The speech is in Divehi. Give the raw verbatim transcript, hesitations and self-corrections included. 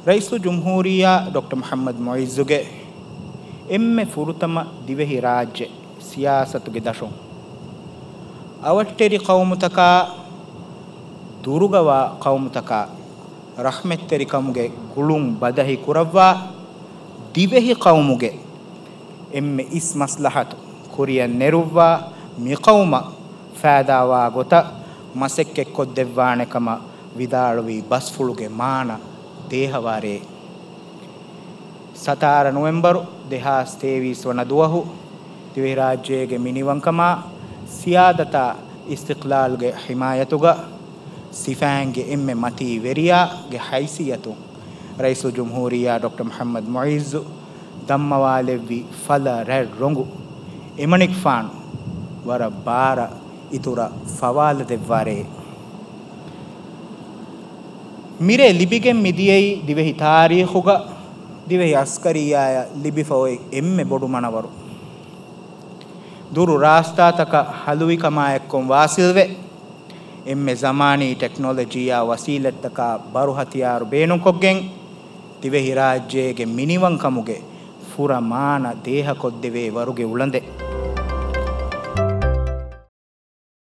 ރައީސުލްޖުމްހޫރިއްޔާ ޑޮކްޓަރ މުޙައްމަދު މުޢިއްޒުގެ އެންމެ ފުރަތަމަ ދިވެހިރާއްޖެ ސިޔާސަތުގެ ދަށުން އަވަށްޓެރި ޤައުމުތަކާ، ދުރުގަވާ ޤައުމުތަކާ ރަޙްމަތްތެރިކަމުގެ ގުޅުން ބަދަހި ކުރައްވާ، ދިވެހި ޤައުމުގެ އެންމެ އިސް މަސްލަހަތު ކުރިއަށް ނެރުއްވާ، މިޤައުމަށް ފައިދާވާ ގޮތަށް މަސައްކަތްކޮށްދެއްވާނެ ކަމަށް ވިދާޅުވި ބަސްފުޅުގެ މާނަ ދޭހަވާރޭ. ސަތާރަ ނޮވެމްބަރު ދެހާސް ތޭވީސް ވަނަ ދުވަހު ދިވެހިރާއްޖޭގެ މިނިވަންކަމާ، ސިޔާދަތާ އިސްތިޤްލާލުގެ ޙިމާޔަތުގަ ސިފައިންގެ އެންމެ މަތީ ވެރިޔާގެ ހައިސިއްޔަތުން ރައީސުލްޖުމްހޫރިއްޔާ ޑޮކްޓަރ މުޙައްމަދު މުޢިއްޒު ދަންމަވާލެއްވި ފަލަ ރަތް ރޮނގު އެމަނިކުފާނު ވަރަށް ބާރަށް އިތުރަށް ފަވާލަދެއްވާރޭ. މިރޭ ލިބިގެން މިދިޔައީ ދިވެހި ތާރީޚުގަ ދިވެހި އަސްކަރިއްޔާއަށް ލިބިފަ އޮތް އެންމެ ބޮޑު މަނަވަރު. ދުރު ރާސްތާތަކަށް ހަލުވިކަމާއެއްކޮށް ވާސިލްވެ، އެންމެ ޒަމާނީ ޓެކްނޮލޮޖީއާ ވަސީލަތްތަކާ ބަރު ހަތިޔާރު ބޭނުންކޮށްގެން، ދިވެހިރާއްޖޭގެ މިނިވަންކަމުގެ ފުރަ މާނަ ދޭހަކޮށްދެވޭ ވަރުގެ އުޅަނދެއް.